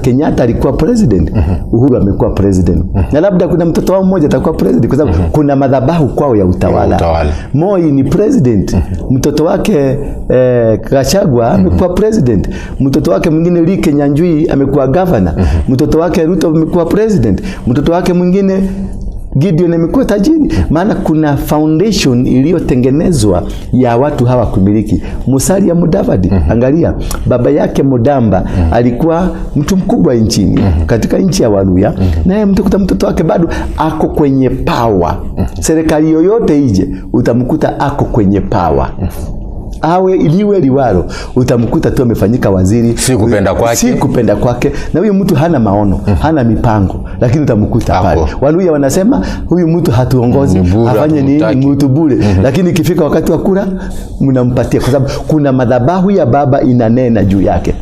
Kenyatta alikuwa president, Uhuru amekuwa president, na labda kuna mtoto wao mmoja atakuwa president, kwa sababu kuna madhabahu kwao ya utawala. Ya utawala. Moi ni president, mtoto wake Gachagua amekuwa president, mtoto wake mwingine Lee Kinyanjui amekuwa governor, mtoto wake Ruto amekuwa president, mtoto wake mwingine Gideon amekuwa tajiri. Maana kuna foundation iliyotengenezwa ya watu hawa kumiliki. Musalia Mudavadi, angalia baba yake Mudamba alikuwa mtu mkubwa nchini, katika nchi ya Waluya, naye mtakuta mtoto wake bado ako kwenye power. Serikali yoyote ije, utamkuta ako kwenye power, awe liwe liwalo, utamkuta tu amefanyika waziri. Si kupenda kwake. Si kupenda kwake, na huyu mtu hana maono, hana mipango, lakini utamkuta Ako. pale. Waluya wanasema huyu mtu hatuongozi, Ni bure, afanye nini? hatumtaki. Mtu bure. Lakini ikifika wakati wa kura mnampatia, kwa sababu kuna madhabahu ya baba inanena juu yake.